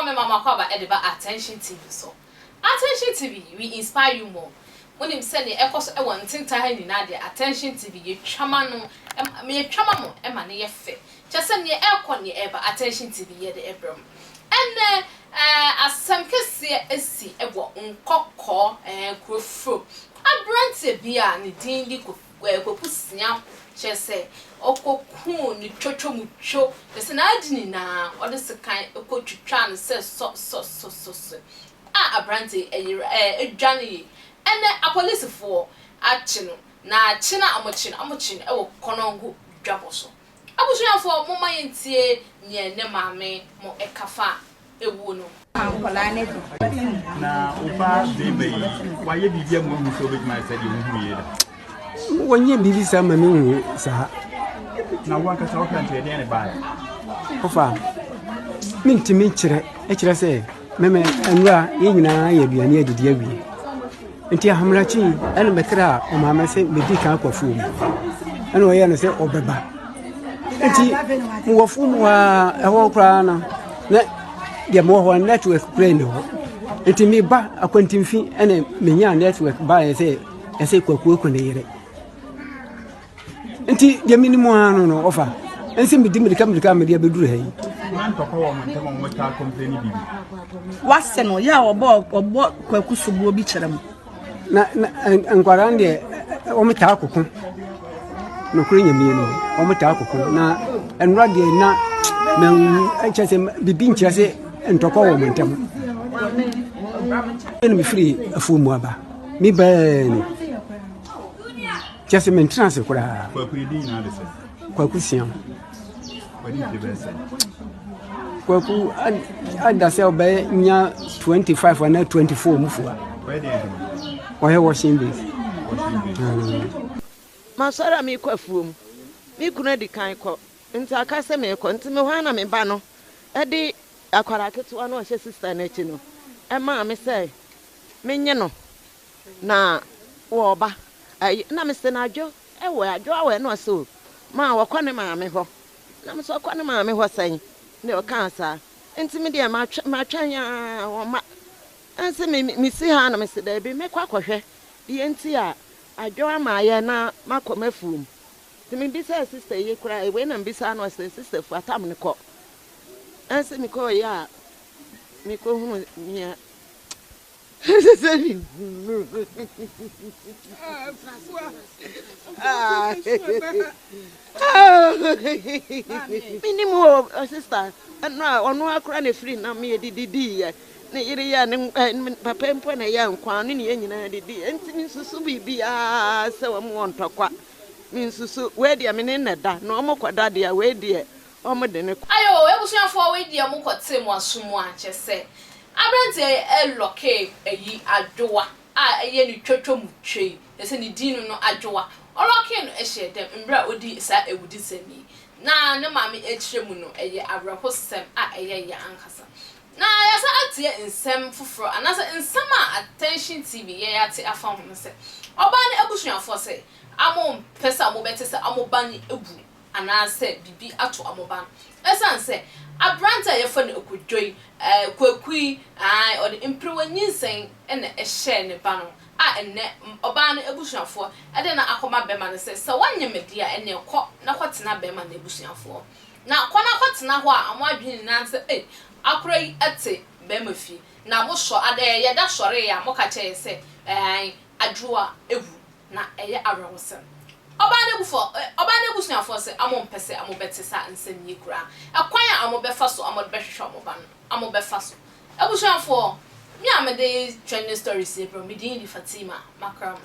mema mo akwaaba de ba Attention TV so. Attention TV, we inspire you more. Monim sɛ nea ɛkɔ so wɔ ntentan ha nyinaa deɛ Attention TV yɛtwa ma no, yɛtwa ma mo ma no yɛ fɛ. Kyerɛ sɛ nea ɛrekɔ nea ɛreba Attention TV yɛde brɛ mo. Ɛnnɛ eh, asɛm kɛseɛ asi wɔ Nkɔkɔɔ eh, kuro furo. Aberanteɛ bi a ne din de Kofi Kwaku Siam, kyerɛ sɛ ɔkɔkuu no twotwomutwo, kyerɛ sɛ n'ade nyinaa ɔde sekan kɔtwitwaa no sɛ sɔ sɔ sɔ sɔ sɔ a aberanteɛ yi yera ɛɛ dwane yi. Ɛnnɛ apolisifoɔ akye no, na kye no a wɔkye no, wɔkye no wɔ Konongo dwabɔ so. Abusuafoɔ momma yɛntie neɛ ne maame mo ka fa ewuo no ho. Na wo ba barima yi, wayɛ biribi ama woahu sɛ wobɛtumi ayɛ sɛdeɛ wohu yei da? Wɔnyɛ biribi saa ma mehu saa. Na wo ankasa wohwɛ nti ɛdeɛn ne baeɛ? Ɔfa, mentumi nkyerɛ, ɛkyerɛ sɛ mɛmɛ nwura yɛn nyinaa yɛ aduane adidi awie. Nti ahamakye yi ɛna mɛkra ɔmaame sɛ medi kan akɔ afuo mu. Ɛna ɔyɛ no sɛ ɔbɛba. Nti mewɔ afuo mu a ɛhɔ koraa no na deɛ mewɔ hɔ network koraa nni hɔ. Nti meba akwantimfi ɛna menyaa network baeɛ sɛ ɛsɛ kwakuo ko ne yere. Nti deɛ menim ara no no ɔfa ɛnsɛ medi mmirika mmirika a mede abɛduru ha yi. Na ntɔkwa wɔ mo ntam a wɔtaa kɔmpleni biribi. Wase no yɛ a ɔbɔ ɔbɔ kwaku soboɔ bi kyerɛ mo. Na na nkwadaa no deɛ wɔn taa koko nokorɛ nyamie no wɔn taa koko na nnora deɛ na na kyerɛ sɛ biribi nkyerɛ sɛ ntɔkwa wɔ wɔn ntam. Ɛna mefiri afuo mu aba me bɛɛ ni. Kyɛ sɛ mentena ase koraa. Kwaku ne din nyinaa de sɛ? Kwaku Siam. Wadi mfe bɛyɛ sɛn? Kwaku ada sɛ ɔbɛyɛ nya 25 anaa 24 mu fua. Ɔyɛ deɛ adwuma? Ɔyɛ washing base. Washing base. Mm. Masɔre a merekɔ afuom. Me kunu adi kan kɔ, nti aka sɛ merekɔ. Nti mewɔ hɔ ara na me ba no de akwadaa ketewa no a ɔhyɛ sista no akyi no maa me sɛ menye no. Na wɔɔba ayi na mese no adwo ɛwɔ adwo awɔ ɛna ɔse o maa wɔkɔ ne maame hɔ na mese ɔkɔ ne maame hɔ sɛn na ɔkaa saa nti me deɛ matwɛn matwɛn aa wɔma ɛnse me mesi ha na mese daabi mɛkɔ akɔhwɛ deɛ nti a adwo ama ayɛ na makɔ mafuom nti mebisaa sister yi koraa wei na mebisaa no ɔse sister fu atam no kɔ ɛnse mekɔɔ yɛ a mekɔhunu nea Ɛsɛ sɛ mehunu. Menim o sista ɛno a ɔno akora na ɛfiri nam yɛ de didiiɛ ne yere yɛ ne papa mpo na ɛyɛ nkwa ne ne yɛ nyinaa didiiɛ nti mensusu biribiara sɛ wɔn wɔ ntɔkwa mensusu wei deɛ me ne na da na wɔn kɔda deɛ wei deɛ wɔn de ne kɔ. Ayoo abusuafoɔ wei deɛ mo kɔ tee mo aso mu a kyerɛ sɛ Aberanteɛ yi lɔkee ayi Adwoa a ɛyɛ ne twotwo mu twe yi, kyerɛ sɛ ne din no no Adwoa. Ɔlɔkee no hyɛɛ dɛm mmerɛ a ɔdii saa awudisɛm yi. Na ne maame kyerɛ mu no, ɛyɛ awerɛhosɛm a ɛyɛ ya ankasa. Na yɛasan atie nsɛm foforɔ anaasɛ nsɛm a Attention TV yɛate afa ho no sɛ, ɔbaa no abusuafoɔ sɛ wɔmpɛ sɛ wɔbɛte sɛ wɔn ba no awu anaasɛ biribi ato wɔn ba no. Esiane sɛ aberante a wɔfrɛ no Kojo yi, ɛɛ, Kwaku yi, ae, ɔde mperewa nyinsɛn na ɛhyɛɛ ne ba no, a ɛnnɛ ɔbaa no abusuafoɔ de no akɔma barima no sɛ, sɛ woanye me deɛ a, ɛnneɛ kɔ na kɔtena barima no abusuafoɔ. Na kɔ na kɔtena hɔ a, wɔn adwene nyinaa ne sɛ, ei, akora yi te barima fie. Na mosɔ, ad, ɛɛ, yɛda sɔreeɛ a, moka kyerɛɛ yɛn sɛ, ae, Adwoa awu. Na ɛyɛ awerɛhosɛm. Ɔbaa no abufo, ɔbaa no abusuafoɔ se wɔmpɛ sɛ wɔbɛte saa nsɛm yi koraa. Ɛkwan a wɔbɛfa so a wɔde bɛhwehwɛ wɔn ba no, wɔbɛfa so. Abusuafoɔ, me a mede Trending Stories yi brɛ mo, me din de Fatima Makram.